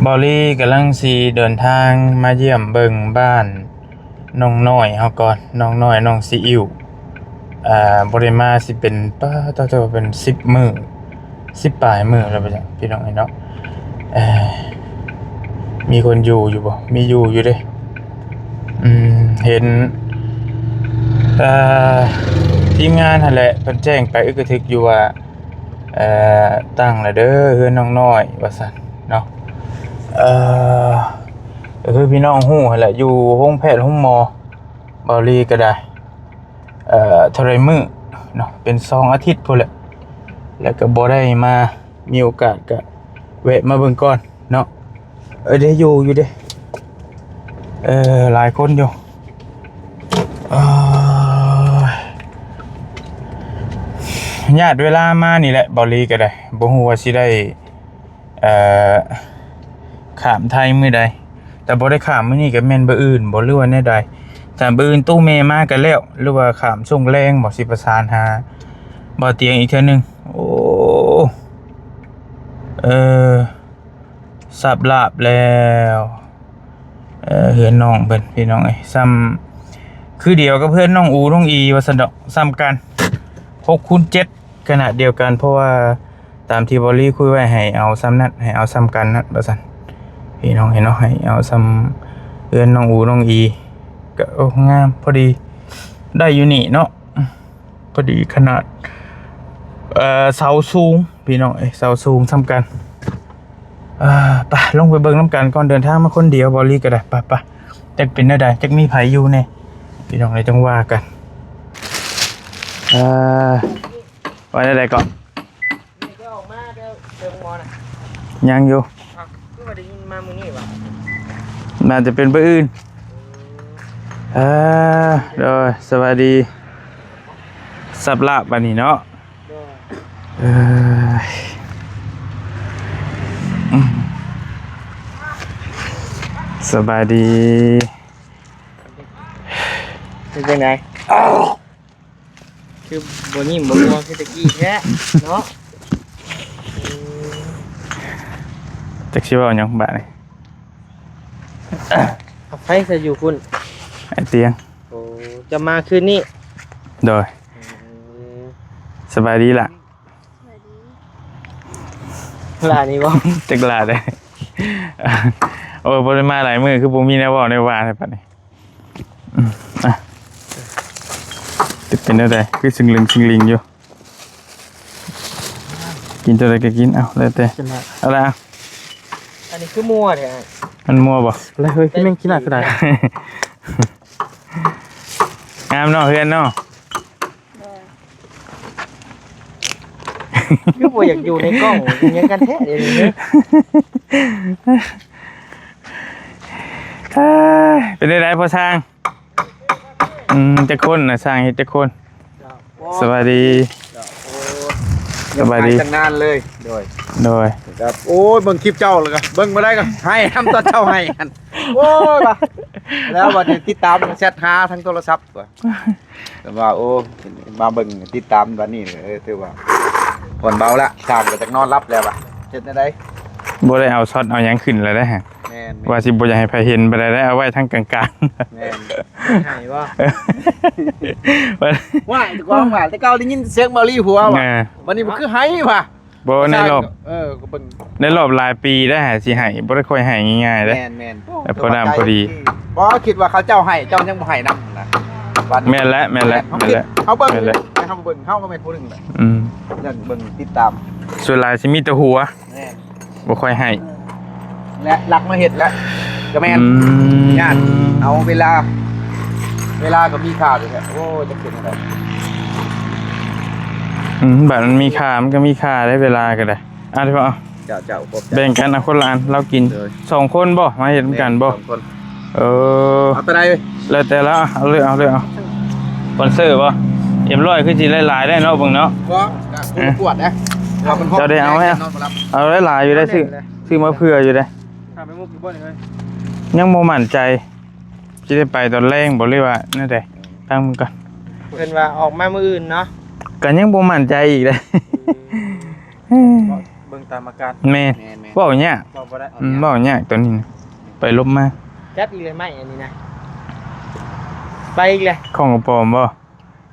ເບົາລີກຳລັງຊິເດີນທາງມາຢ້ຽມເບິ່ງບ້ານນ້ອງນ້ອຍເຮົາກ່ອນ, ນ້ອງນ້ອຍ ນ້ອງຊີອິ້ວ ອ່າ ບໍ່ໄດ້ມາຊິເປັນ ປາດ ເຈົ້າ ເປັນສິບມື້ ສິບປາຍມື້ແລ້ວ ພີ່ນ້ອງເອີຍເນາະ. ເອີ ມີຄົນຢູ່ຢູ່ບໍ່? ມີຢູ່ຢູ່ເດ້. ອືມ ເຫັນ ເອີ ທີມງານຫັ້ນແຫຼະ ເພິ່ນແຈ້ງໄປອຶກກະທຶກຢູ່ວ່າ ເອີ ຕັ້ງແລ້ວເດີເຮືອນນ້ອງນ້ອຍ ວ່າຊັ້ນເນາະ. ເອີ ກໍຄືພີ່ນ້ອງຮູ້ຫັ້ນແຫຼະ ຢູ່ໂຮງແພດໂຮງໝໍ ເບົາລີກໍໄດ້ ເອີ ເທົ່າໃດມື້ເນາະ ເປັນສອງອາທິດພຸ້ນແຫຼະ ແລ້ວກໍບໍ່ໄດ້ມາ ມີໂອກາດກໍແວະມາເບິ່ງກ່ອນເນາະ. ເອີ ໄດ້ຢູ່ຢູ່ເດ້ ເອີ ຫຼາຍຄົນຢູ່. ເອີ ຍາດເວລາມານີ້ແຫຼະ ເບົາລີກໍໄດ້ ບໍ່ຮູ້ວ່າຊິໄດ້ ເອີ ຂ້າມໄທມື້ໃດ. ຖ້າບໍ່ໄດ້ຂ້າມມື້ນີ້ກໍແມ່ນມື້ອື່ນບໍ່ ຫຼືວ່າແນວໃດ? ຖ້າມື້ອື່ນຕູ້ແມ່ມາກໍແລ້ວ ຫຼືວ່າຂ້າມຊ່ວງແລງບໍ່ ຊິປະສານຫາບ່າວຕຽງອີກເທື່ອໜຶ່ງ. ໂອ້ ເອີ ສັບລາບແລ້ວ ເອີ ເຮືອນນ້ອງເພິ່ນ ພີ່ນ້ອງເອີຍ ສ່ຳ ຄືດຽວກັບເຮືອນນ້ອງອູ ນ້ອງອີ ວ່າຊັ້ນດອກ ສ່ຳກັນ ຫົກຄູນເຈັດ ຂະໜາດດຽວກັນ ເພາະວ່າຕາມທີ່ເບົາລີຄຸຍໄວ້ ໃຫ້ເອົາສ່ຳນັ້ນ ໃຫ້ເອົາສ່ຳກັນນັ້ນ ວ່າຊັ້ນ ພີ່ນ້ອງເອີຍເນາະ. ໃຫ້ເອົາສ່ຳເຮືອນນ້ອງອູ ນ້ອງອີ ກໍ ໂອ້ ງາມ ພໍດີ ໄດ້ຢູ່ນີ້ເນາະ. ພໍດີຂະໜາດ ເອີ ເສົາສູງ ພີ່ນ້ອງເອີຍ ເສົາສູງສ່ຳກັນ. ເອີ ໄປ ລົງໄປເບິ່ງນຳກັນກ່ອນ ເດີນທາງມາຄົນດຽວ ເບົາລີກໍໄດ້ ໄປໆ ຈັກເປັນແນວໃດ ຈັກມີໃຜຢູ່ແດ່ ພີ່ນ້ອງເອີຍ ຈັ່ງວ່າກັນ. ເອີ ວ່າແນວໃດເກາະ? ຍັງຢູ່. ອ້າວ ຄືວ່າໄດ້ຍິນມາມື້ນີ້ຫວາ? ໜ້າຈະເປັນມື້ອື່ນ. ເອີ ໂດຍ ສະບາຍດີ ສັບລາບບັດນີ້ເນາະ. ໂດຍ ເອີ ສະບາຍດີ ເປັນຈັ່ງໃດ? ຄືບໍ່ຍິ້ມບໍ່ຫົວຄືແຕ່ກີ້ແທ້ເນາະ. ຈັກຊິເວົ້າຫຍັງບາດນີ້. ເອົາ ໃຜຊະຢູ່ພຸ້ນ? ອ້າຍຕຽງ. ໂອ້ ຈະມາຄືນນີ້? ໂດຍ. ເອີ ສະບາຍດີລະ? ສະບາຍດີ. ຫຼ້ານີ້ບໍ່? ຈັກຫຼ້າເດ້. ໂອ້ຍ ບໍ່ໄດ້ມາຫຼາຍມື້ ຄືບໍ່ມີແນວເວົ້າແນວວ່າໃນປານນີ້. ອືມ ອ່ະ ຈະເປັນແນວໃດ ຄືຊຶງລຶງຊຶງລິງຢູ່. ກິນຕົວໃດກໍກິນ ເອົາ ແລ້ວແຕ່ ກິນແລ້ວ ເອົາລະ. ອັນນີ້ຄືມົວແທ້. ມັນມົວບໍ່? ແລ້ວເຮີ້ຍ ຄືແມ່ງຂີ້ໜ້າກະດາຍ. ງາມເນາະ ເຮືອນເນາະ. ຄືບໍ່ຢາກຢູ່ໃນກ້ອງ ເປັນຫຍັງກັນແທ້ດຽວນີ້. ເອີຍ ເປັນໃດໃດພໍ່ຊ່າງ? ອືມ ຈັກຄົນນະ ຊ່າງເຮັດຈັກຄົນ? ສະບາຍດີ. ໂອ້ ສະບາຍດີ ຍັງຫາຍຕັ້ງນານເລີຍ. ໂດຍ ໂດຍ. ໂອ້ຍ ເບິ່ງຄລິບເຈົ້າແລ້ວກໍເບິ່ງບໍ່ໄດ້ກໍໄຫ້ນຳຕອນເຈົ້າໄຫ້ຫັ້ນ. ໂອ້ຍ ວ່າແລ້ວບັດນີ້ຕິດຕາມແຊັດຫາທາງໂທລະສັບ. ແຕ່ວ່າ ໂອ້ ມາເບິ່ງຕິດຕາມບັດນີ້ ເອີ ຖືວ່າຜ່ອນເບົາລະ ຊ່າງກໍຈັກນອນຫຼັບແລ້ວວ່າ ເຮັດແນວໃດ? ບໍ່ໄດ້ເອົາຊັອດເອົາຫຍັງຂຶ້ນແລ້ວເດ້. ແມ່ນໆ ວ່າຊິບໍ່ຢາກໃຫ້ໃຜເຫັນປານໃດ ໄດ້ເອົາໄວ້ທາງກາງໆ. ແມ່ນ. ໃຫ້ບໍ່? ວ່າ ແຕ່ກ່ອນວ່າ ແຕ່ເກົ່າໄດ້ຍິນສຽງເບົາລີຫົວວ່າ ເອີ ບັດນີ້ມັນຄືໄຫ້ວ່າ. ບໍ່ ໃນລອບ ເອີ ກໍເບິ່ງ ໃນລອບຫຼາຍປີໄດ້ຫາຊິໃຫ້ ບໍ່ໄດ້ຄ່ອຍໃຫ້ງ່າຍໆເດ້. ແມ່ນໆ ແຕ່ພໍດີພໍດີ. ບໍ່ ຄິດວ່າເຂົາເຈົ້າໃຫ້ ເຈົ້າຍັງບໍ່ໃຫ້ນຳນະ. ແມ່ນແຫຼະ ແມ່ນແຫຼະ ແມ່ນແຫຼະ. ເຮົາເບິ່ງ ເຮົາເບິ່ງ ເຮົາກໍແມ່ນຜູ້ໜຶ່ງແຫຼະ. ອືມ ຍັງເບິ່ງຕິດຕາມ ສ່ວນຫຼາຍຊິມີແຕ່ຫົວ. ແມ່ນ ບໍ່ຄ່ອຍໃຫ້ ແລະ ລັກມາເຮັດແລ້ວກໍແມ່ນ. ອືມ ຢ້ານເອົາເວລາ ເວລາກໍມີຄ່າຢູ່ແທ້. ໂອ້ຍ ຈັກເປັນຈັ່ງໃດ. ອືມ ບາດມັນມີຄ່າ ມັນກໍມີຄ່າໄດ້ ເວລາກໍໄດ້. ອ່ະ ເຈົ້າ ເຈົ້າ ຂອບໃຈ. ແບ່ງກັນເອົາຄົນລະອັນ ລາວກິນ. ໂດຍ ສອງຄົນບໍ່? ມາເຮັດນຳກັນບໍ່? ແມ່ນ ສອງຄົນ. ເອີ ເອົາຕົວໃດ? ແລ້ວແຕ່ລະ ເອົາເລີຍ ເອົາເລີຍ ເອົາ. ສປອນເຊີບໍ່? ເອັມຮ້ອຍຄືຊິຫຼາຍໆໄດ້ເນາະ ເບິ່ງເນາະ. ບໍ່ ກໍບໍ່ປວດນະ ວ່າມັນ ເຈົ້າໄດ້ເອົາໄວ້ ນອນບໍ່ຫຼັບ. ເອົາຫຼາຍໆຢູ່ໄດ໋ ຊື້ ຊື້ມາເຜື່ອຢູ່ໄດ໋. ຖາມໄປມຸກຢູ່ບໍ່ນີ້ເອີຍ? ຍັງບໍ່ໝັ້ນໃຈ ຊິໄດ້ໄປຕອນແລງບໍ່ ຫຼືວ່າແນວໃດ? ຟັງເບິ່ງກ່ອນ. ເພິ່ນວ່າອອກມາມື້ອື່ນເນາະ. ກໍຍັງບໍ່ໝັ້ນໃຈອີກເດ້. ອືມ ເບິ່ງຕາມອາການ. ແມ່ນ. ແມ່ນ ເວົ້າຍາກ ເວົ້າບໍ່ໄດ້ ອືມ ເວົ້າຍາກຕົວນີ້ນະ ໄປລົບມາ ຈັບອີກແລ້ວໄມ້ອັນນີ້ນະ ໄປອີກແລ້ວ ຂອງກະປອມບໍ່?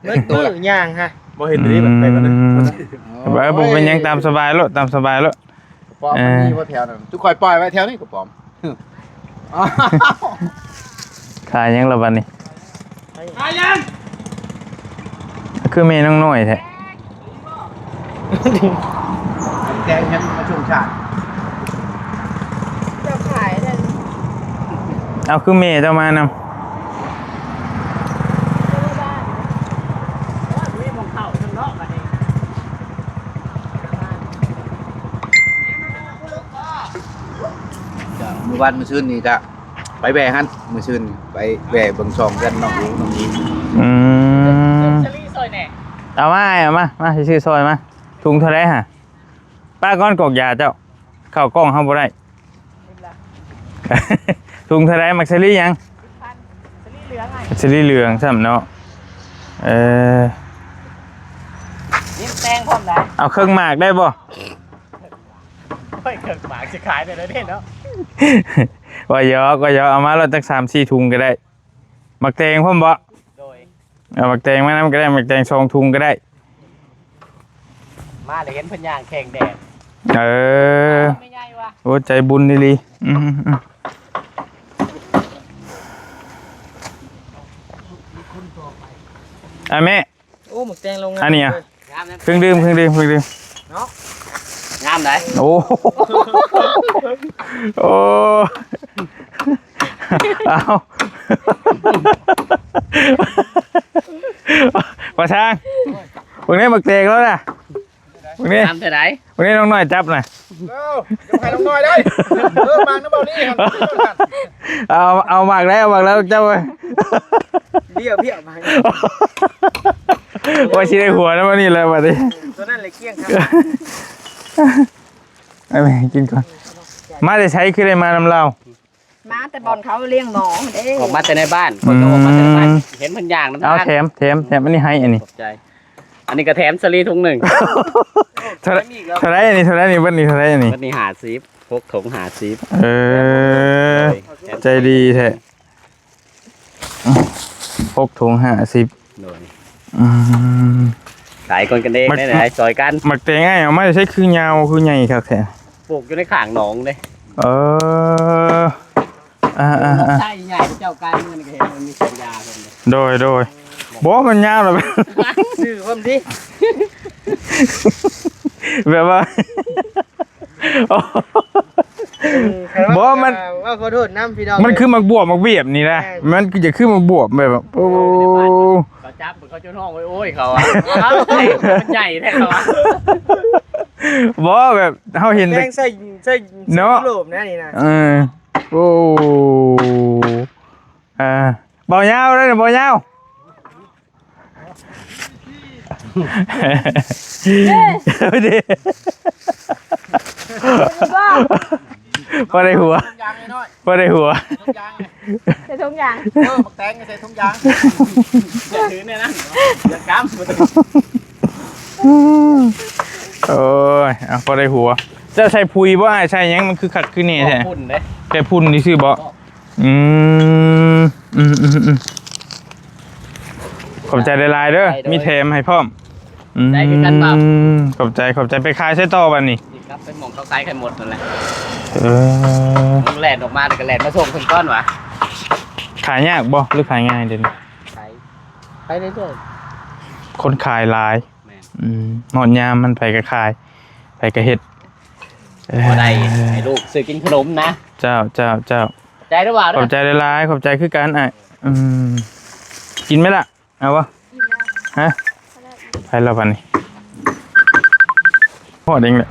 ເບິດມື້ຍ່າງຮະ ບໍ່ເຫັນເດ້ ອືມ ໄປກ່ອນເດີ ເອີ ບໍ່ເປັນຫຍັງ ຕາມສະບາຍໂລດ ຕາມສະບາຍໂລດ ກະປອມມັນມີບໍ່ແຖວນັ້ນ ຈຸຂ້ອຍປ່ອຍໄວ້ແຖວນີ້ກະປອມ ຂາຍຫຍັງລະບັດນີ້? ຂາຍຫຍັງ? ຄືແມ່ນ້ອງນ້ອຍແທ້? ແກງຫຍັງມາຊົງຊາດ? ເຈົ້າຂາຍນັ້ນ ເອົາ ຄືແມ່ເຈົ້າມານຳ? ມື້ວານມື້ຊືນນີ້ກະໄປແວ່ຫັ້ນ ມື້ຊືນໄປແວ່ເບິ່ງຊ່ອງເຮືອນນ້ອງອີງ ນ້ອງອີງ ອືມ ເອົາມາ ເອົາມາ ມາຊິຊື້ຊ່ອຍມາ ຖົງເທົ່າໃດຫະ? ປ້າກ້ອນກອກຢາເຈົ້າ ເຂົ້າກ້ອງເຮົາບໍ່ໄດ້ ຖົງເທົ່າໃດ? ໝາກສາລີຫຍັງ? ສາລີເຫຼືອງ ສາລີເຫຼືອງຊ້ຳເນາະ ເອີ ມີແຕງພ້ອມໄດ໋ ເອົາເຄິ່ງໝາກໄດ້ບໍ່? ໂອ້ຍ ເຄິ່ງໝາກຊິຂາຍໄດ້ເດ້ເນາະ ວ່າຫຍອກ ວ່າຫຍອກ ເອົາມາໂລດຈັກສາມສີ່ຖົງກະໄດ້ ໝາກແຕງພ້ອມບໍ່? ໂດຍ ເອົາໝາກແຕງມານຳກະໄດ້ ໝາກແຕງສອງຖົງກະໄດ້ ມາແລ້ວເຫັນເພິ່ນຍ່າງແຂ່ງແດດ ເອີ ແມ່ໃຫຍ່ວ່າ ໂອ້ ໃຈບຸນອີ່ຫຼີ ອືມໆ ອ່ະແມ່ ໂອ້ ໝາກແຕງລະງາມ ອັນນີ້ອະ ເລີຍ ງາມນະ ເຄື່ອງດື່ມ ເຄື່ອງດື່ມ ເຄື່ອງດື່ມ ເນາະ ງາມໄດ໋ ໂອ້ ໂອ້ ເອົາ ປະທານ ເບິ່ງແດ່ໝາກແຕງລາວນະ ເບິ່ງນີ້ ງາມເທົ່າໃດ ເບິ່ງນີ້ນ້ອງນ້ອຍຈັບນະ ເອີ ຢ່າໃຫ້ນ້ອງນ້ອຍເດີ ເອີ ມານຳເບົານີ້ ເອົາ ເອົາໝາກໄດ້ ເອົາໝາກແລ້ວຈັບໄວ້ ເບ້ຍ ເບ້ຍ ມາ ໂອ້ຍ ຊິໄດ້ຫົວນຳອັນນີ້ແລ້ວບັດນີ້ ຕົວນັ້ນແຫຼະກ້ຽງຄັກ ເອົາແມ່ກິນກ່ອນ ມາແຕ່ໃສຄືໄດ້ມານຳລາວ? ມາແຕ່ບ່ອນເຂົາລ້ຽງໝໍເດ້ ອອກມາແຕ່ໃນບ້ານ ອືມ ຂ້ອຍກໍອອກມາແຕ່ໃນບ້ານ ເຫັນເພິ່ນຍ່າງນຳ ເອົາ ທາງ ແຖມ ແຖມ ແຖມ ອັນນີ້ໃຫ້ອັນນີ້ ຂອບໃຈ ອັນນີ້ກໍແຖມສາລີຖົງໜຶ່ງ ເທົ່າໃດ ເທົ່າໃດອັນນີ້ ເທົ່າໃດອັນນີ້ ເບິດນີ້ເທົ່າໃດອັນນີ້ ເບິດນີ້ຫ້າສິບ ຫົກຖົງຫ້າສິບ ເອີ ໂດຍ ໃຈດີແທ້ ຫົກຖົງຫ້າສິບ ໂດຍ ອືມ ຂາຍຄົນກັນເອງ ໝາກ ໄດ້ຫຼາຍ ຊ່ອຍກັນ ໝາກແຕງອ້າຍເອົາມາແຕ່ໃສ ຄືຍາວຄືໃຫຍ່ຄັກແທ້ ປູກຢູ່ໃນຂ້າງໜອງເດ້ ເອີ ອ່າໆໆ ໃຊ້ໃຫຍ່ເຈົ້າກາຍເງິນກໍເຫັນມັນມີສັນຍາເພິ່ນເດ້ ໂດຍ ໂດຍ ບໍ່ ມັນຍາວແລ້ວ ຊື້ພ້ອມຕິ ແບບວ່າ ບໍ່ ມັນ ເອີ ເວົ້າ ເວົ້າຂໍໂທດນຳພີ່ນ້ອງ ມັນຄືໝາກບວບໝາກບຽບນີ້ນະ ແມ່ນ ມັນຄື ຈະຄືໝາກບວບແບບ ໂອ້ ເຂົາຈັບ ເຂົາຈົນຮ້ອງໂອ້ຍໆ ເຂົາອະ ມັນໃຫຍ່ແທ້ເຂົາອະ ບໍ່ ແບບເຮົາເຫັນແຕ່ ແຕ່ງໃສ່ ໃສ່ ເນາະ ໂລບນະນີ້ນະ ເອີ ໂອ້ ອ່າ ເບົາຍາວເດ້ ເບົາຍາວ ເດ້ ພໍໄດ້ຫົວ ພໍໄດ້ຫົວ ໃສ່ຖົງຢາງ ເອີ ໝາກແຕງໃສ່ຖົງຢາງ ຢ່າຖືແນວນັ້ນ ຢ່າກຳ ໂອ້ຍ ເອົາ ພໍໄດ້ຫົວ ເຈົ້າໃສ່ປຸຍບໍ່ອ້າຍ ໃສ່ຫຍັງ ມັນຄືຄັກຄືແນ່ແທ້ ຝຸ່ນເດ້ ແຕ່ຝຸ່ນຊື່ໆບໍ່? ອືມ ອືມໆໆ ຂອບໃຈຫຼາຍໆເດີ ໄດ້ໂດຍ ມີແຖມໃຫ້ພ້ອມ ອືມ ໄດ້ຄືກັນບໍ່? ຂອບໃຈ ຂອບໃຈ ໄປຂາຍໃສຕໍ່ບັດນີ້? ຊິກັບໄປໝ່ອງເຂົາຂາຍໄຂ່ໝົດນັ້ນແຫຼະ ເອີ ແລ່ນອອກມາແລ້ວກໍແລ່ນມາສົ່ງເພິ່ນກ່ອນຫວາ ຂາຍຍາກບໍ່ ຫຼືຂາຍງ່າຍເດນີ້? ຂາຍ ຂາຍເລື້ອຍໆ ຄົນຂາຍຫຼາຍ ແມ່ນ ອືມ ຮອດຍາມມັນໃຜກໍຂາຍ ໃຜກໍເຮັດ ພໍໄດ້ໃຫ້ລູກຊື້ກິນຂະໜົມນະ ເຈົ້າ ເຈົ້າ ເຈົ້າ ຂອບໃຈເດີຫວານເດີ ຂອບໃຈຫຼາຍໆ ຂອບໃຈຄືກັນອ້າຍ ອືມ ກິນໄໝລະ ເອົາບໍ່? ຮະ? ໄປແລ້ວບັດນີ້ ຮອດເອງແຫຼະ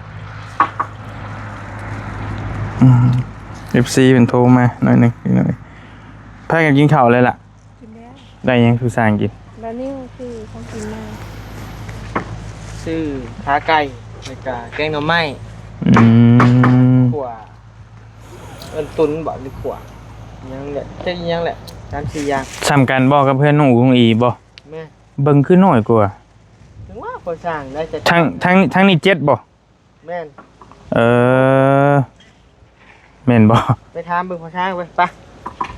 ອືມ ເອັຟຊີເພິ່ນໂທມາໜ້ອຍໜຶ່ງ ພາກັນກິນເຂົ້າແລ້ວລະ? ກິນແລ້ວ ໄດ້ຫຍັງສູ່ສ້າງກິນ? ບານິວຊື້ຂອງກິນມາ ຊື້ຂາໄກ່ ແລ້ວກະແກງໜໍ່ໄມ້ ອືມ ຂົ້ວ ເອີ້ນຕຸນບໍ ຫຼືຂົ້ວ ຫຍັງແຫຼະ ຈັກອີ່ຫຍັງແຫຼະ ສາມສີ່ຢ່າງ ສ່ຳກັນບໍກັບເຮືອນນ້ອງອຸງອີບໍ? ແມ່ນ ເບິ່ງຄືນ້ອຍກວ່າ ເຖິງວ່າພໍສ້າງໄດ້ ທັງ ທັງ ທັງນີ້ເຈັດບໍ? ແມ່ນ ເອີ ແມ່ນບໍ່? ໄປຖາມເບິ່ງພໍ່ຊ້າງເບິ່ງ ໄປ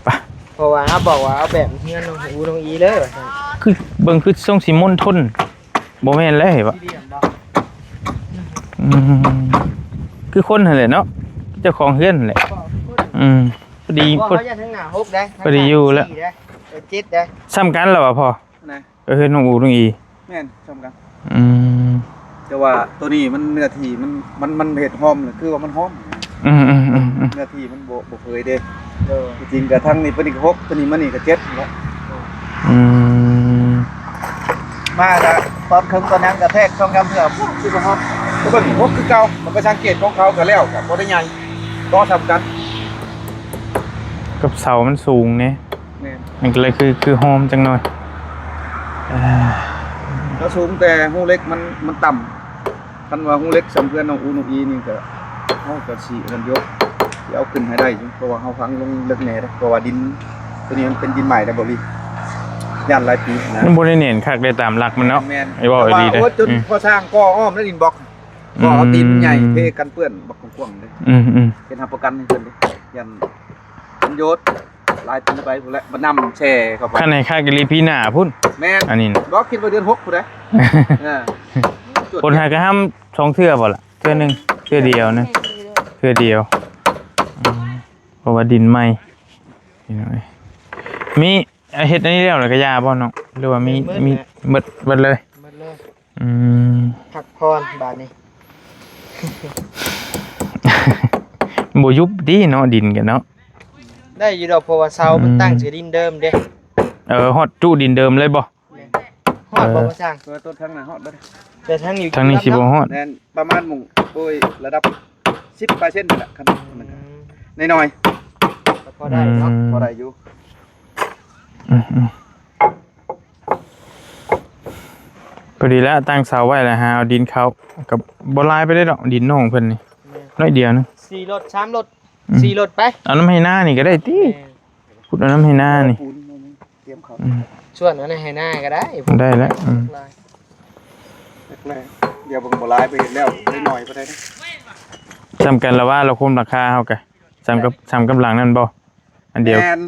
ໄປ ເພາະວ່າເຮົາບອກວ່າເອົາແບບເຮືອນນ້ອງອູນ້ອງອີເລີຍວ່າຊັ້ນ ຄືເບິ່ງຄືຊົງຊິມົນທົນ ບໍ່ແມ່ນແລ້ວເຫັນບໍ່? ສີ່ຫຼ່ຽມບໍ່? ອືມ ຄືຄົນຫັ້ນແຫຼະເນາະ ເຈົ້າຂອງເຮືອນຫັ້ນແຫຼະ ອືມ ພໍດີ ບໍ່ ພໍ ເຂົາຢ້ານທາງໜ້າຫົກໄດ໋ ພໍດີຢູ່ແລ້ວ ທາງໜ້າສີ່ໄດ໋ ເອີ ເຈັດໄດ໋ ສ່ຳກັນແລ້ວວ່າພໍ່ ນະ ກໍເຮືອນນ້ອງອູນ້ອງອີ ແມ່ນ ສ່ຳກັນ ອືມ ແຕ່ວ່າໂຕນີ້ມັນເນື້ອທີ່ມັນ ມັນ ມັນເຮັດຫ້ອມ ຄືວ່າມັນຫ້ອມ ອືມໆໆໆ ເນື້ອທີ່ມັນບໍ່ ບໍ່ເຜີຍເດ້ ໂດຍ ທີ່ຈິງກໍທັງນີ້ໄປນີ້ກໍຫົກ ໂຕນີ້ມານີ້ກໍເຈັດແລ້ວ ອືມ ມາກໍຕອນເຄິ່ງຕອນຫຍັງກໍແທກສອງສາມເທື່ອ ໂອ້ ຄືບໍ່ຮອດ ກໍເບິ່ງຫົກຄືເກົ່າ ມັນກໍສັງເກດຂອງເຂົາກໍແລ້ວ ກໍບໍ່ໄດ້ໃຫຍ່ ກໍສ່ຳກັນ ກັບເສົາມັນສູງເດ້ ແມ່ນ ມັນກໍເລີຍຄື ຄືໂຮມຈັກໜ່ອຍ ເອີ ກໍສູງແຕ່ຮູເຫຼັກມັນ ມັນຕ່ຳ ຄັນວ່າຮູເຫຼັກສ່ຳເພື່ອນນ້ອງອູນ້ອງອີນີ້ກໍ ເຮົາກໍຊິອັນນັ້ນຢູ່ ຊິເອົາຂຶ້ນໃຫ້ໄດ້ຢູ່ ເພາະວ່າເຮົາຝັງລົງເລິກແດ່ເດ້ ເພາະວ່າດິນໂຕນີ້ມັນເປັນດິນໃໝ່ໄດ໋ ບໍ່ລີ ຢ້ານຫຼາຍປີນະ ມັນບໍ່ໄດ້ແໜ້ນຄັກເດ້ຕາມຫຼັກມັນເນາະ ແມ່ນໆ ໄອ້ເວົ້າອີ່ຫຼີເດ້ ແຕ່ວ່າໂອ້ ຈົນ ອືມ ພໍ່ສ້າງກໍ່ອ້ອມໃນດິນບລັອກ ກໍເອົາຕີນໃຫຍ່ເທກັນເປື້ອນບັກກວ້າງໆເດ້ ອືມໆ ເຮັດຮັບປະກັນໃຫ້ເພິ່ນເດ້ ຢ້ານມັນໂຍດ ຫຼາຍປີໄປພຸ້ນແຫຼະ ມານຳແຊ່ເຂົ້າໄປ ຄັນໃຫ້ຄັກອີ່ຫຼີປີໜ້າພຸ້ນ ແມ່ນ ອັນນີ້ນະ ບໍ່ ຄິດວ່າເດືອນຫົກພຸ້ນເດ້ ເອີ ຝົນຫາກະຫ້ຳສອງເທື່ອບໍ່ລະ ເທື່ອໜຶ່ງ ເທື່ອດຽວນະ ເທື່ອດຽວ ອືມ ເພາະວ່າດິນໃໝ່ ພີ່ນ້ອງເອີຍ ມີ ເຮັດອັນນີ້ແລ້ວລະກະຢາບໍ່ນ້ອງ ຫຼືວ່າມີ ມີ ໝົດ ໝົດເລີຍ ໝົດເລີຍ ອືມ ພັກຜ່ອນບາດນີ້ ບໍ່ຍຸບຕິເນາະ ດິນກັນເນາະ ໄດ້ຢູ່ດອກ ເພາະວ່າເສົາມັນ ອືມ ຕັ້ງໃສ່ດິນເດີມເດ້ ເອີ ຮອດຈຸດິນເດີມເລີຍບໍ່? ຮອດບໍ່ ເອີ ພໍ່ຊ່າງ? ເອີ ຕົ້ນທາງໜ້າຮອດເບິດ ແຕ່ທາງນີ້ ທາງນີ້ຊິບໍ່ຮອດ ແມ່ນປະມານໝ່ອງ ໂອ້ຍ ລະດັບສິບປາຍເຊັນນີ້ແຫຼະ ຄັນ ອືມ ນ້ອຍໆ ກໍພໍໄດ້ເນາະ ອືມ ພໍໄດ້ຢູ່ ອືມໆ ພໍດີລະ ຕັ້ງເສົາໄວ້ລະຫາເອົາດິນເຂົ້າ ກໍບໍ່ຫຼາຍປານໃດດອກ ດິນນ້ອງເພິ່ນນີ້ ແມ່ນ ໜ້ອຍດຽວໜຶ່ງ ສີ່ລົດ ສາມລົດ ອືມ ສີ່ລົດໄປ ເອົານຳໄຮ່ນານີ້ກໍໄດ້ຕິ ແມ່ນ ຂຸດເອົານຳໄຮ່ນານີ້ ເອີ ປູນ ຕຽມເຂົ້າ ອືມ ສ່ວນເອົາໃນໄຮ່ນາກໍໄດ້ ໄດ້ແລ້ວ ອືມ ແລກໆ ດຽວເບິ່ງບໍ່ຫຼາຍໄປເຮັດແລ້ວ ໄດ້ໜ້ອຍປານໃດ ສ່ຳກັນລະວ່າ ລະຄົມລາຄາເຮົາກໍ ສ່ຳກັບ ສ່ຳກັບຫຼັງນັ້ນບໍ່? ອັນດຽວ ແມ່ນ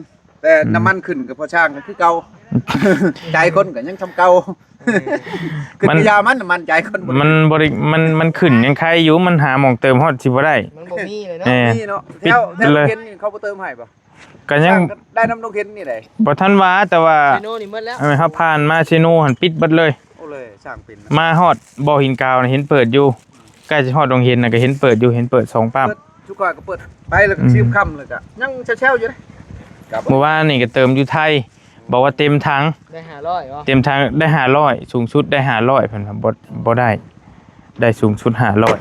ແຕ່ ອືມ ນ້ຳມັນຂຶ້ນກໍພໍຊ່າງກໍຄືເກົ່າ ໃຈຄົນກໍຍັງສ່ຳເກົ່າ ເອີ ຄື ມັນ ຄືຢາມັນ ນ້ຳມັນໃຈຄົນບໍ່ ມັນບໍ່ໄດ້ ມັນ ມັນຂຶ້ນຍັງໄຄຢູ່ ມັນຫາໝ່ອງເຕີມຮອດຊິບໍ່ໄດ້ ມັນບໍ່ມີເລີຍເນາະ ເອີ ມີເນາະ ແຖວ ແຖວເຂດນີ້ເຂົາບໍ່ເຕີມໃຫ້ບໍ່? ກໍຍັງ ຊ່າງກໍໄດ້ນຳໂລງເຫັນນີ້ແຫຼະ ບໍ່ທັນວ່າ ແຕ່ວ່າ ເຊໂນນີ້ໝົດແລ້ວ ເອີ ເຮົາຜ່ານມາເຊໂນຫັ້ນປິດເບິດເລີຍ ໂອ້ ເລີຍຊ່າງເປັນ ມາຮອດບໍ່ຫີນກາວນະເຫັນເປີດຢູ່ ໃກ້ຊິຮອດດົງເຫັນນະກໍເຫັນເປີດຢູ່ ເຫັນເປີດສອງປ້ຳ ເປີດ ຊຸກຂ້ອຍກໍເປີດໄປ ແລ້ວກໍ ອືມ ຊຶມຄ່ຳ ແລ້ວກໍຍັງແຊວໆຢູ່ເດ້ ມື້ວານນີ້ກໍເຕີມຢູ່ໄທ ບອກວ່າເຕັມຖັງ ໄດ້ຫ້າຮ້ອຍບໍ່? ເຕັມຖັງໄດ້ຫ້າຮ້ອຍ ສູງສຸດໄດ້ຫ້າຮ້ອຍ ເພິ່ນວ່າບໍ່ ບໍ່ໄດ້ ໄດ້ສູງສຸດຫ້າຮ້ອຍ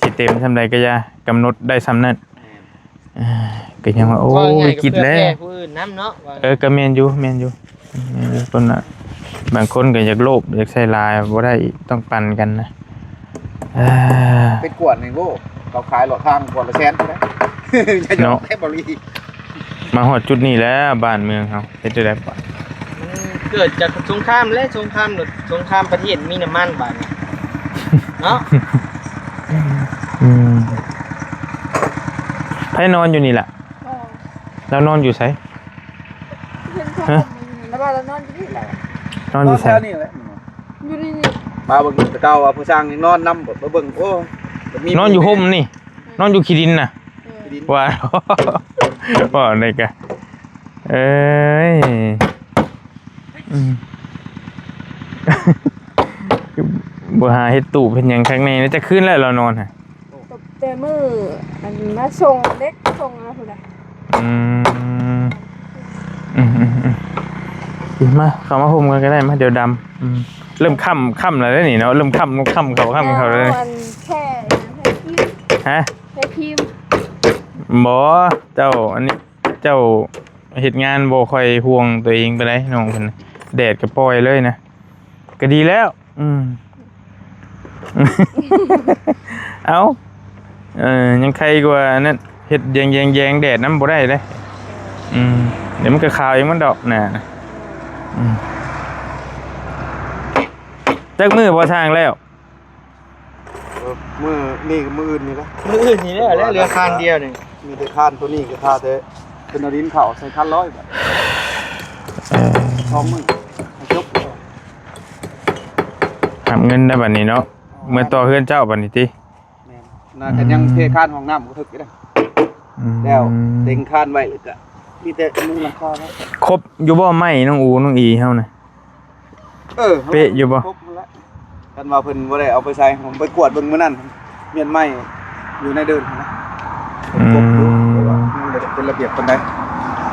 ຊິເຕັມສ່ຳໃດກໍຢ່າ ກຳນົດໄດ້ສ່ຳນັ້ນ ແມ່ນ ເອີ ກໍຍັງວ່າ ໂອ້ ເວົ້າງ່າຍໆ ວິກິດແລ້ວ ກໍເພື່ອແຜ່ຜູ້ອື່ນນຳເນາະ ວ່າ ເອີ ກໍແມ່ນຢູ່ ແມ່ນຢູ່ ແມ່ນຢູ່ ຄົນລະ ບາງຄົນກໍຢາກໂລບ ຢາກໃຊ້ຫຼາຍ ບໍ່ໄດ້ ຕ້ອງປັນກັນນະ ເອີ ເປັນກວດນີ້ ໂອ້ ເຂົາຂາຍຫຼອດທາງກວດລະແສນພຸ້ນນະ ຢ່າຢອກ ເນາະ ແທ້ບໍ່ລີ ມາຮອດຈຸດນີ້ແລ້ວ ບ້ານເມືອງເຮົາ ເຮັດຈັ່ງໃດບາດ? ມັນເກີດຈາກສົງຄາມແຫຼະ ສົງຄາມ ສົງຄາມປະເທດມີນ້ຳມັນບາດນີ້ ເນາະ ອືມ ໃຜນອນຢູ່ນີ້ລະ? ອໍ ລາວນອນຢູ່ໃສ? ເຫັນ ຮະ? ລາວວ່າລາວນອນຢູ່ນີ້ແຫຼະ ນອນຢູ່ໃສ? ນອນແຖວນີ້ແຫຼະ ຢູ່ນີ້ ມາເບິ່ງແຕ່ເກົ່າວ່າຜູ້ຊ່າງຍັງນອນນຳ ມາເບິ່ງ ໂອ້ ນອນຢູ່ຮົ່ມນີ້ ອືມ ນອນຢູ່ຂີ້ດິນນະ ເອີ ວ່າ ວ່າໄດ້ກະ ເອີຍ ອືມ ຄືບໍ່ຫາເຮັດຕູບເຮັດຫຍັງຄັກແນ່ ຈັກຄືນແລ້ວລາວນອນຫັ້ນ? ຕັ້ງແຕ່ມື້ອັນມາສົ່ງເດັກ ສົ່ງລາວພຸ້ນນະ ອືມ ອືມໆ ມາ ເຂົ້າມາຮົ່ມກັນກໍໄດ້ ມາ ດຽວດຳ ອືມ ເລີ່ມຄ່ຳ ຄ່ຳແລ້ວເດ້ນີ້ເນາະ ເລີ່ມຄ່ຳ ຄ່ຳເຂົ້າ ຄ່ຳເຂົ້າແລ້ວ ເອົາອັນແຄ່ ແຄ່ຄຣີມ ຮະ? ແຄ່ຄຣີມ ບໍ່ ເຈົ້າ ອັນນີ້ ເຈົ້າເຮັດງານບໍ່ຄ່ອຍຫ່ວງຕົວເອງປານໃດ ນ້ອງເພິ່ນ ແດດກໍປ່ອຍເລີຍນະ ກໍດີແລ້ວ ອືມ ເອົ້າ ເອີ ຍັງໄຄກວ່ານັ້ນ ເຮັດແຍງໆແດດນຳບໍ່ໄດ້ເດ້ ອືມ ດຽວມັນກໍຂາວເອງມັນດອກໜ້າ ອືມ ຈັກມື້ບໍ່ຊ່າງແລ້ວ? ເອີ ມື້ນີ້ກັບມື້ອື່ນນີ້ລະ ມື້ອື່ນນີ້ແຫຼະ ເຫຼືອຄານດຽວນີ້ ມີແຕ່ຄານໂຕນີ້ກໍຖ້າແຕ່ເພິ່ນເອົາດິນເຂົ້າໃສ່ຄານລອຍບາດ ເອີ ສອງມື້ໃຫ້ຈົບ ຮັບເງິນໄດ້ບັດນີ້ເນາະ ເມືອຕໍ່ເຮືອນເຈົ້າບັດນີ້ຕິ. ແມ່ນ ໜ້າຈະຍັງເທຄານຫ້ອງນ້ຳບໍ່ຖືກຢູ່ເດ້. ອືມ ແລ້ວເຕັງຄານໄວ້ ແລ້ວກະມີແຕ່ມຸງຫຼັງຄາໄວ້. ຄົບຢູ່ບໍ່ໄມ້ນ້ອງອູນ້ອງອີເຮົານະ? ເອີ ເປະຢູ່ບໍ່? ຄົບຫັ້ນແຫຼະ ຄັນວ່າເພິ່ນບໍ່ໄດ້ເອົາໄປໃສ່ ໄປກວດເບິ່ງມື້ນັ້ນ ມ້ຽນໄມ້ຢູ່ໃນເດີ່ນຫັ້ນນະ. ອືມ ຄົບຢູ່ ແຕ່ວ່າຍັງບໍ່ໄດ້ເປັນລະບຽບປານໃດ.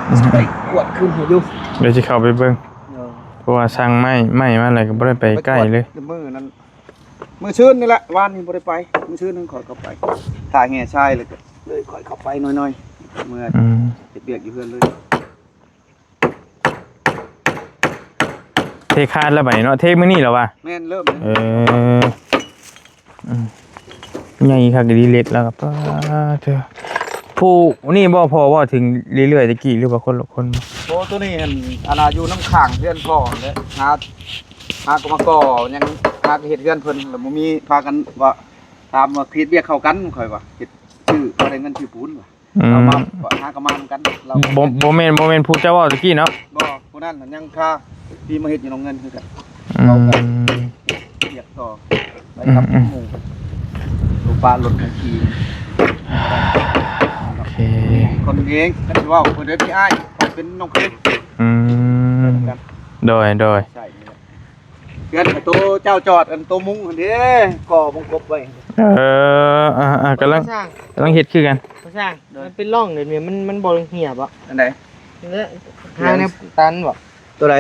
ອືມ ໄປກວດຄືນໃຫ້ຢູ່ ດຽວຊິເຂົ້າໄປເບິ່ງ. ເອີ ເພາະວ່າສັ່ງໄມ້ ໄມ້ມາແລ້ວກໍບໍ່ໄດ້ໄປໃກ້ເລີຍ. ໄປກວດມື້ນັ້ນ ມື້ຊືນນີ້ແຫຼະ ວານນີ້ບໍ່ໄດ້ໄປ. ມື້ຊືນນັ້ນຂ້ອຍເຂົ້າໄປ ຖ້າແຫ່ຊາຍ ແລ້ວກໍເລີຍຂ້ອຍເຂົ້າໄປໜ້ອຍໆ ເມືອ ອືມ ເຮັດວຽກຢູ່ເຮືອນເລີຍ. ເທຄານແລ້ວບັດນີ້ເນາະ ເທມື້ນີ້ແລ້ວວະ? ແມ່ນ ເລີ່ມແລ້ວ. ເອີ ອືມ ໃຫຍ່ຄັກອີ່ຫຼີເຫຼັກແລ້ວກໍ ປາດເທີ ຜູ້ນີ້ບໍ່ພໍເວົ້າເຖິງເລື້ອຍໆແຕ່ກີ້ ຫຼືວ່າຄົນລະຄົນ? ໂອ້ ໂຕນີ້ຫັ້ນ ອັນນ່າ ຢູ່ນຳຂ້າງເຮືອນພໍ່ຫັ້ນແຫຼະ ຫາ ຫາກໍມາກໍ່ຫຍັງ ຫາກໍເຮັດເຮືອນເພິ່ນ ແລ້ວບໍ່ມີ ພາກັນວ່າ ຖາມວ່າເຮັດວຽກເຂົ້າກັນ ຂ້ອຍວ່າເຮັດ ຊື້ ພໍໄດ້ເງິນຊື້ປູນວ່າ. ອືມ ເຮົາມາຫາກໍມານຳກັນ ລາວ ບໍ່ ບໍ່ແມ່ນ ບໍ່ແມ່ນຜູ້ເຈົ້າເວົ້າຕະກີ້ເນາະ? ບໍ່ ຜູ້ນັ້ນຍັງຄາທີ່ມາເຮັດຢູ່ນອງເງິນຄືກັນ. ອືມ ເຮົາກໍວຽກຕໍ່ໄປກັບ ອືມ ໝູ່ ລົງປາລົດມາຂີ່. ໂອເຄ ຄົນເອງ ຄັນຊິເວົ້າ ເພິ່ນເອີ້ນພີ່ອ້າຍ ເປັນນ້ອງເຂຍ. ອືມ ໂດຍ ໂດຍ ໃຊ່ ເຮືອນໂຕເຈົ້າຈອດ ອັນໂຕມຸງຫັ້ນເດ້ ກໍ່ມຸງກົບໄວ້. ເອີ ອ່າໆ ກຳລັງ ກຳລັງເຮັດຄືກັນ. ພາສາ ມັນເປັນຮ່ອງເດ ມັນ ມັນບໍ່ເຫຍບໍ່? ອັນໃດ? ແລ້ວຫາແນວຕັນບໍ່? ໂຕໃດ?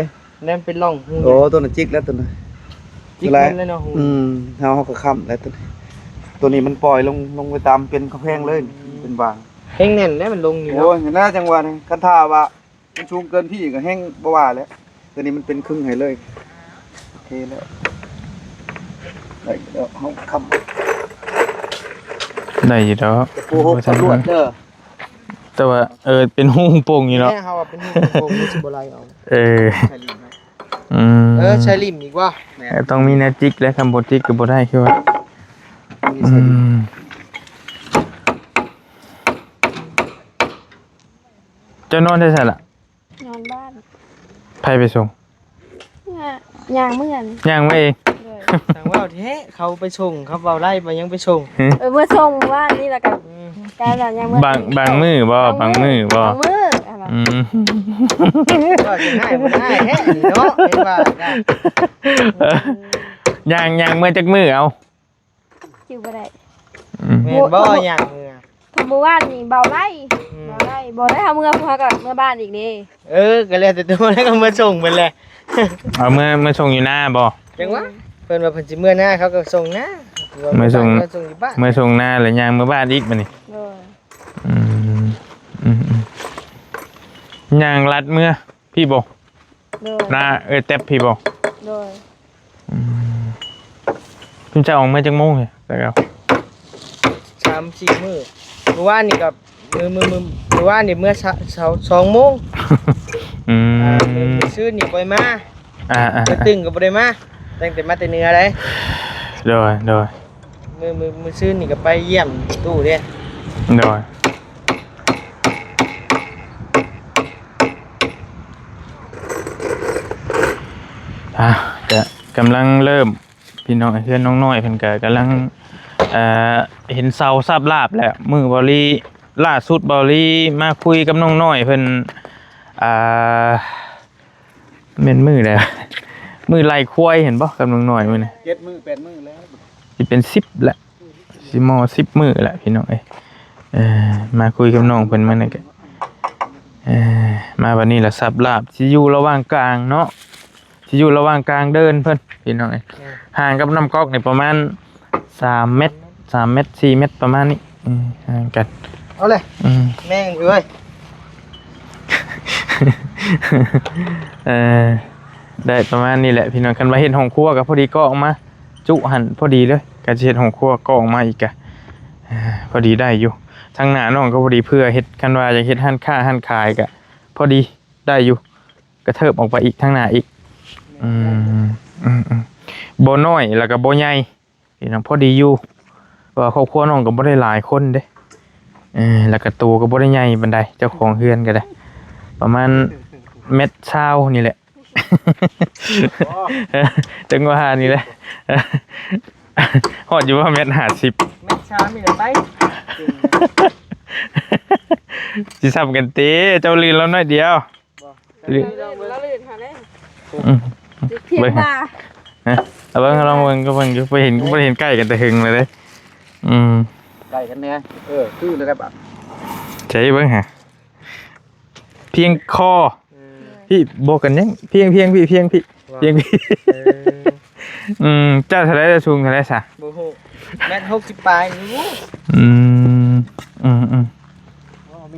ແນວເປັນຮ່ອງຮູ. ໂອ້ ໂຕນັ້ນຈິກແລ້ວ ໂຕນັ້ນຈິກແລ້ວເນາະ. ອືມ ເຮົາ ເຮົາກໍຄ້ຳແລ້ວ ໂຕນີ້ ໂຕນີ້ມັນປ່ອຍລົງ ລົງໄປຕາມເປັນກຳແພງເລີຍ. ອືມ ເປັນຫວ່າງ. ແຮງແໜ້ນແລ້ວມັນລົງນີ້ເນາະ. ໂອ້ຍ ຫັ້ນແຫຼະ ຈັ່ງວ່ານີ້ ຄັນຖ້າວ່າ ມັນສູງເກີນທີ່ກໍແຮງບໍ່ວ່າແຫຼະ ຕົວນີ້ມັນເປັນຄຶ່ງໃຫ້ເລີຍ. ໂອເຄແລ້ວ ໄດ້ຢູ່ແລ້ວ ເຮົາຄ້ຳ ໄດ້ຢູ່ດອກ ຕະປູຫົກຕຳຫຼວດເດີ. ແຕ່ວ່າ ເອີ ເປັນຮູໂປ່ງຢູ່ເນາະ. ແນ່ ເຮົາວ່າເປັນຮູໂປ່ງ ມັນຊິບໍ່ໄຫຼອອກ. ເອີ ອືມ ເອີ ໃສ່ລິ້ມອີກວ່າ. ແມ່ນ ຕ້ອງມີແນວຈິກແຫຼະ ຄັນບໍ່ຈິກກໍບໍ່ໄດ້ຄືວ່າ. ອືມ ເຈົ້ານອນແຖວໃສລະ? ນອນບ້ານ. ໃຜໄປສົ່ງ? ຍ່າງເມືອນ ຍ່າງມາເອງ. ໂດຍ ຊ່າງເວົ້າແທ້ ເຂົາໄປສົ່ງ ເຂົາເວົ້າໄລ່ວ່າຍັງໄປສົ່ງ. ເອີ ເມືອສົ່ງມື້ວານນີ້ລະກະ ອືມ ກາຍວ່າຍ່າງເມືອນ. ບາງ ບາງມື້ບໍ່? ບາງມື້ບໍ່? ບາງມື້ ອືມ ກໍຊິໃຫ້ບໍ່ໄດ້ແທ້ນີ້ເນາະ ເຫັນວ່າ ຍ່າງ ຍ່າງເມືອຈັກມື້ເອົາ? ຈື່ບໍ່ໄດ້. ອືມ ແມ່ນບໍ່? ຍ່າງເມືອ ເມື່ອວານນີ້ເບົາໄລ່. ອືມ ເບົາໄລ່ ບໍ່ໄດ້ເຮົາເມືອ ພວກເຮົາກໍເມືອບ້ານອີກເດ້. ເອີ ກໍແລ້ວແຕ່ຕົວ ແລ້ວກໍມາສົ່ງເພິ່ນແຫຼະ. ເອົາເມືອ ມາສົ່ງຢູ່ນາບໍ່? ຈັ່ງຫວະ ເພິ່ນວ່າເພິ່ນຊິເມືອນາ ເຂົາກໍສົ່ງນາ ເມືອສົ່ງ ເມືອສົ່ງຢູ່ບ້ານ ເມືອສົ່ງນາ ແລ້ວຍ່າງເມືອບ້ານອີກບັດນີ້. ໂດຍ ອືມ ອືມໆ ຍ່າງລັດເມືອ ພີ້ບໍ່? ໂດຍ ນາເອື້ອຍແຕັບພີ້ບໍ່? ໂດຍ ອືມ ເພິ່ນຈະອອກເມືອຈັກໂມງນີ້? ແລ້ວ ສາມສີ່ມື້ ມື້ວານນີ້ກໍ ມື້ ມື້ ມື້ ມື້ວານນີ້ເມືອ ຊາວ ຊາວສອງໂມງ. ອືມ ອ່າ ມື້ ມື້ຊືນນີ້ບໍ່ໄດ້ມາ. ອ່າໆໆ ໄປຕຶງກໍບໍ່ໄດ້ມາ ຕັ້ງແຕ່ມາແຕ່ເໜືອເດ້. ໂດຍ ໂດຍ ມື້ ມື້ ມື້ຊືນນີ້ກໍໄປຢ້ຽມຕູ້ເດ້. ໂດຍ ອ່າ ກະກຳລັງເລີ່ມ ພີ່ນ້ອງ ເຮືອນນ້ອງນ້ອຍເພິ່ນກະກຳລັງ ເອີ ເຫັນເສົາຊາບລາບແຫຼະ. ມື້ເບົາລີ ລ່າສຸດເບົາລີມາຄຸຍກັບນ້ອງນ້ອຍເພິ່ນ ອ່າ ແມ່ນມື້ໃດວະ? ມື້ໄລ່ຄວາຍເຫັນບໍ່ ກັບນ້ອງນ້ອຍມື້ນີ້? ເຈັດມື້ແປດມື້ແລ້ວ ຊິເປັນສິບແລ້ວ ຊິມໍສິບມື້ແລ້ວ ພີ່ນ້ອງເອີຍ. ເອີ ມາຄຸຍກັບນ້ອງເພິ່ນມື້ນີ້ກະ ເອີ ມາບັດນີ້ລະສັບລາບ ຊິຢູ່ລະຫວ່າງກາງເນາະ ຊິຢູ່ລະຫວ່າງກາງເດີ່ນເພິ່ນ ພີ່ນ້ອງເອີຍ. ແມ່ນ ຫ່າງກັບນ້ຳກອກນີ້ປະມານ ສາມແມັດ ສາມແມັດ ສີ່ແມັດ ປະມານນີ້ ເອີ ຫ່າງກັນ. ເອົາເລີຍ ອືມ ແມ່ງເອີຍ. ເອີ ໄດ້ປະມານນີ້ແຫຼະ ພີ່ນ້ອງ. ຄັນວ່າເຮັດຫ້ອງຄົວກໍພໍດີກໍອອກມາ ຈຸຫັ້ນພໍດີເລີຍ. ກໍຊິເຮັດຫ້ອງຄົວກໍອອກມາອີກກະ ເອີ ພໍດີໄດ້ຢູ່. ທາງໜ້ານ້ອງກໍພໍດີເພື່ອເຮັດ ຄັນວ່າຢາກເຮັດຮ້ານຄ້າຮ້ານຂາຍກໍພໍດີໄດ້ຢູ່. ກະເທີບອອກໄປອີກ ທາງໜ້າອີກ. ອືມ ອືມໆ ບໍ່ນ້ອຍ ແລ້ວກໍບໍ່ໃຫຍ່ ພີ່ນ້ອງ ພໍດີຢູ່. ເພາະວ່າຄອບຄົວນ້ອງກໍບໍ່ໄດ້ຫຼາຍຄົນເດ້. ເອີ ແລ້ວກໍໂຕກໍບໍ່ໄດ້ໃຫຍ່ປານໃດ ເຈົ້າຂອງເຮືອນກໍໄດ້ ປະມານແມັດຊາວນີ້ແຫຼະ ຈັ່ງວ່ານີ້ແຫຼະ ຮອດຢູ່ບໍ່ແມັດຫ້າສິບ ແມັດຊາວນີ້ແຫຼະໄປ ຊິຊ້ຳກັນຕິ ເຈົ້າລື່ນລາວໜ້ອຍດຽວ ບໍ່ ລາວລື່ນ ລາວລື່ນຫາໄດ້ ອືມ ພຽງ ເບິ່ງ ວ່າ ຮະ ເອົາເບິ່ງ ລອງເບິ່ງ ກໍເບິ່ງຢູ່ ບໍ່ເຫັນ ບໍ່ໄດ້ເຫັນໃກ້ກັນແຕ່ຫຶງແລ້ວເດ້ ອືມ ໃກ້ກັນແດ່ ເອີ ຄືແລ້ວໄດ້ບາດ ໃສ່ເບິ່ງຫາ ພຽງຄໍ ເອີ ພີ່ ບໍ່ກັນຫຍັງ ພຽງ ພຽງ ພີ່ ພຽງ ພີ່ ວ່າ ພຽງ ພີ່ ເອີ ອືມ ເຈົ້າເທົ່າໃດ ສູງເທົ່າໃດຊະ? ບໍ່ຮູ້ ແມັດຫົກສິບປາຍຢູ່ ອືມ ອືມ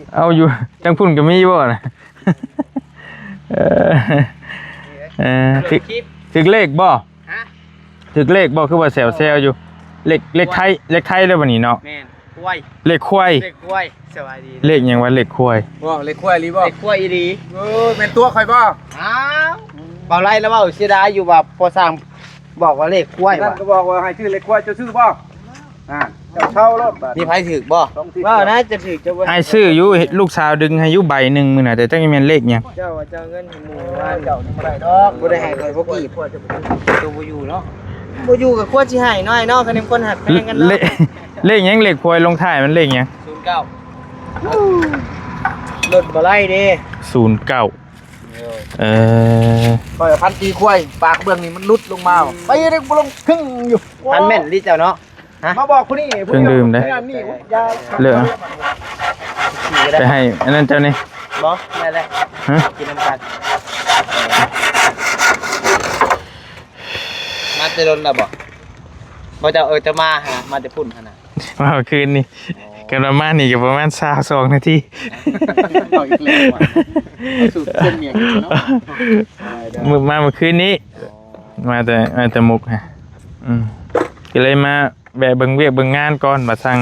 ໆ ເອົາຢູ່ ທາງພຸ້ນກໍມີບໍ່ນະ? ເອີ ເອີ ຖືກ ຖືກເລກບໍ່? ຮະ? ຖືກເລກບໍ່? ຄືວ່າແຊວໆຢູ່ ເລກ ເລກໄທ ເລກໄທເດີບັດນີ້ເນາະ ແມ່ນ ຄວາຍ ເລກຄວາຍ ເລກຄວາຍ ສະບາຍດີ ເລກຫຍັງວະ ເລກຄວາຍ ບໍ່ ເລກຄວາຍອີ່ຫຼີບໍ່? ເລກຄວາຍອີ່ຫຼີ ເອີ ແມ່ນຕົວຂ້ອຍບໍ່? ອ້າວ ເວົ້າໄລ່ແລ້ວເວົ້າ ເສຍດາຍຢູ່ວ່າພໍ່ຊ່າງ ບອກວ່າເລກຄວາຍ ນັ້ນກໍບອກວ່າໃຫ້ຊື້ເລກຄວາຍ ເຈົ້າຊື້ບໍ່? ອ່າ ເຈົ້າເຊົ່າໂລດບາດ ມີໃຜຖືກບໍ່? ສອງທິດ ວ່ານະຈະຖືກ ເຈົ້າບໍ່ ອ້າຍຊື້ຢູ່ ລູກສາວດຶງໃຫ້ຢູ່ໃບໜຶ່ງມື້ນະ ແຕ່ຈັກແມ່ນເລກຫຍັງ ເຈົ້າວ່າເຈົ້າເງິນໃຫ້ໝູ່ວ່າ ເຈົ້ານີ້ບໍ່ໄດ້ດອກ ບໍ່ໄດ້ໃຫ້ຂ້ອຍບໍ່ກີບ ເຈົ້າບໍ່ຢູ່ເນາະ ບໍ່ຢູ່ກໍຄວນຊິໃຫ້ໜ້ອຍເນາະ ຄັນເຫັນຄົນຮັກແພງກັນເນາະ ເລກ ເລກຫຍັງ ເລກຄວາຍລົງທ້າຍມັນເລກຫຍັງ? ສູນເກົ້າ ລົດບໍ່ໄລ່ເດ້ ສູນເກົ້າ ເອີ ຂ້ອຍພັນຕີຄວາຍ ປາກເບື້ອງນີ້ມັນຫຼຸດລົງມາ ໄປເດ້ບໍ່ລົງຄຶ່ງຢູ່ ພັນແມ່ນຕິເຈົ້າເນາະ ຮະ ມາບອກຜູ້ນີ້ ເຄື່ອງດື່ມເດ້ ຜູ້ນີ້ ເລີກ ໄປໃຫ້ອັນນັ້ນເຈົ້ານີ້ ບໍ່ ໄດ້ແລ້ວ ຮະ ກິນນຳກັນ ມາແຕ່ດົນແລ້ວບໍ່? ບໍ່ ເຈົ້າ ເອີ ເຈົ້າມາຫາ ມາແຕ່ພຸ້ນຫັ້ນນະ ມາເມື່ອຄືນນີ້ ອໍ ກັນວ່າມານີ້ກໍປະມານຊາວສອງນາທີ ເອົາອີກແລ້ວວ່ະ ສູດເສັ້ນໝຽງເນາະ ມື້ ມາເມື່ອຄືນນີ້ ອໍ ມາແຕ່ ມາແຕ່ມຸກຮະ ອືມ ກໍເລີຍມາແວະເບິ່ງວຽກເບິ່ງງານກ່ອນ ວ່າສັ່ງ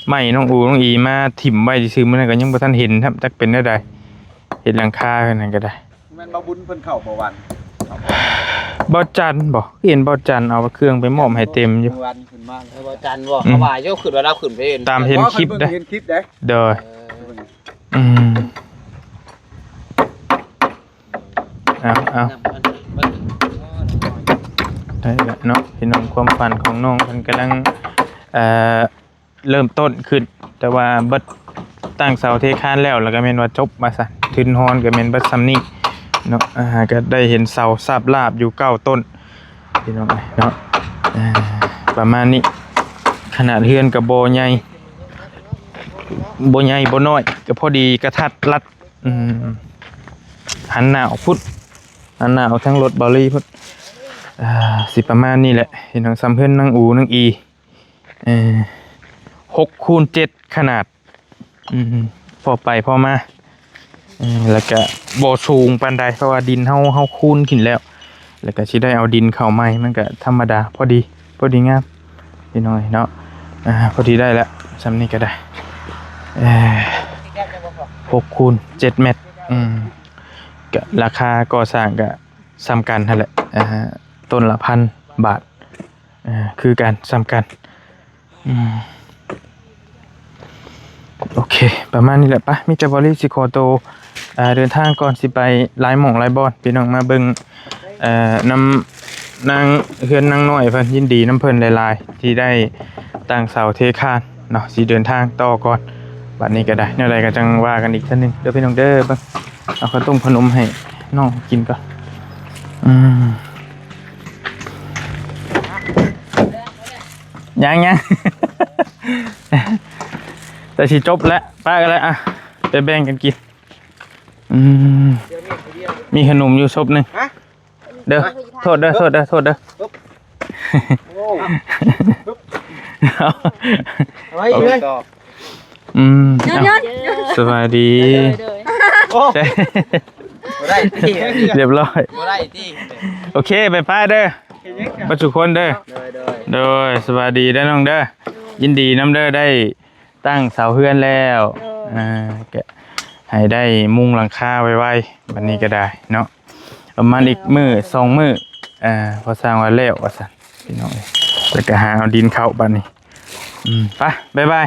ໄມ້ນ້ອງອູນ້ອງອີມາຖິ້ມໄວ້ຊື່ໆ ມື້ນັ້ນກໍຍັງບໍ່ທັນເຫັນຊ້ຳ ຈັກເປັນແນວໃດ ເຮັດຫຼັງຄາເພິ່ນນັ້ນກໍໄດ້ ແມ່ນບ່າວບຸນເພິ່ນເຂົ້າບໍ່ວັນ? ບ່າວຈັນບໍ? ເຫັນບ່າວຈັນເອົາເຄື່ອງໄປມອບໃຫ້ເຕັມຢູ່ ວັນຂຶ້ນມາ ເອີ ບ່າວຈັນບໍ? ອືມ ເຂົາວ່າຢູ່ ຄືວ່າລາວຂຶ້ນໄປເຫັນ ຕາມເຫັນຄລິບເດ້ ເຫັນຄລິບເດ້ ໂດຍ ເອີ ອືມ ເອົາ ເອົາ ໄດ້ລະເນາະພີ່ນ້ອງ ຄວາມຝັນຂອງນ້ອງເພິ່ນກຳລັງ ເອີ ເລີ່ມຕົ້ນຂຶ້ນ ແຕ່ວ່າເບິດຕັ້ງເສົາເທຄານແລ້ວ ແລ້ວກໍແມ່ນວ່າຈົບວ່າຊັ້ນ ທຶນຮອນກໍແມ່ນເບິດສ່ຳນີ້ເນາະ ອ່າ ກໍໄດ້ເຫັນເສົາຊາບລາບຢູ່ເກົ້າຕົ້ນ ພີ່ນ້ອງເອີຍເນາະ ອ່າ ປະມານນີ້ ຂະໜາດເຮືອນກໍບໍ່ໃຫຍ່ ບໍ່ໃຫຍ່ບໍ່ນ້ອຍ ກໍພໍດີກະທັດລັດ ອືມ ຫັນໜ້າອອກພຸ້ນ ຫັນໜ້າອອກທາງລົດເບົາລີພຸ້ນ ອ່າ ຊິປະມານນີ້ແຫຼະ ພີ່ນ້ອງ ສ່ຳເຮືອນນາງອູນາງອີ ເອີ ຫົກຄູນເຈັດຂະໜາດ ອືມ ພໍໄປພໍມາ ເອີ ແລ້ວກະບໍ່ສູງປານໃດ ເພາະວ່າດິນເຮົາ ເຮົາຄູນຂຶ້ນແລ້ວ ແລ້ວກະຊິໄດ້ເອົາດິນເຂົ້າໃໝ່ ມັນກະທຳມະດາ ພໍດີ ພໍດີງາມ ພີ່ນ້ອງເນາະ ອ່າ ພໍດີໄດ້ລະ ສ່ຳນີ້ກະໄດ້ ເອີ ຫົກຄູນເຈັດແມັດ ອືມ ກະລາຄາກໍ່ສ້າງກະສ່ຳກັນຫັ້ນແຫຼະ ອ່າ ຕົ້ນລະພັນບາດ ອ່າ ຄືກັນ ສ່ຳກັນ ອືມ ໂອເຄ ປະມານນີ້ແຫຼະ ປະ ມີແຕ່ບໍລິຊິຂໍໂຕ ອ່າ ເດີນທາງກ່ອນ ຊິໄປຫຼາຍໝ່ອງຫຼາຍບ່ອນ ພີ່ນ້ອງມາເບິ່ງ ເອີ ນຳນາງ ເຮືອນນາງນ້ອຍເພິ່ນ ຍິນດີນຳເພິ່ນຫຼາຍໆ ທີ່ໄດ້ຕັ້ງເສົາເທຄານເນາະ ຊິເດີນທາງຕໍ່ກ່ອນ ບັດນີ້ກໍໄດ້ ແນວໃດກໍຈັ່ງວ່າກັນອີກເທື່ອໜຶ່ງເດີ ພີ່ນ້ອງເດີ ເບິ່ງ ເອົາເຂົ້າຕົ້ມຂະໜົມໃຫ້ນ້ອງກິນກ່ອນ ອືມ ຍັງ ຍັງ ແຕ່ຊິຈົບແລ້ວ ປະກັນແລ້ວ ອ່ະ ໄປແບ່ງກັນກິນ ອືມ ມີຂະໜົມຢູ່ສົບໜຶ່ງ ຮະ? ເດີ ໂທດເດີ ໂທດເດີ ໂທດເດີ ໂອ້ ເອົາໄວ້ເລີຍ ອືມ ຍອດ ຍອດ ສະບາຍດີ ໂດຍ ໂດຍ ໂອ້ ບໍ່ໄດ້ຕິ ຮຽບຮ້ອຍ ບໍ່ໄດ້ຕິ ໂອເຄ ໄປປ້າເດີ ບັດທຸກຄົນເດີ ໂດຍ ໂດຍ ໂດຍ ສະບາຍດີເດີນ້ອງເດີ ຍິນດີນຳເດີ ໄດ້ຕັ້ງເສົາເຮືອນແລ້ວ ໂດຍ ອ່າ ກະໃຫ້ໄດ້ມຸງຫຼັງຄາໄວໆ ບັດນີ້ກໍໄດ້ເນາະ ປະມານອີກມື້ສອງມື້ ອ່າ ພໍສ້າງວ່າແລ້ວວ່າຊັ້ນ ພີ່ນ້ອງເອີຍ ແລ້ວກໍຫາເອົາດິນເຂົ້າບັດນີ້ ອືມ ໄປ ບາຍບາຍ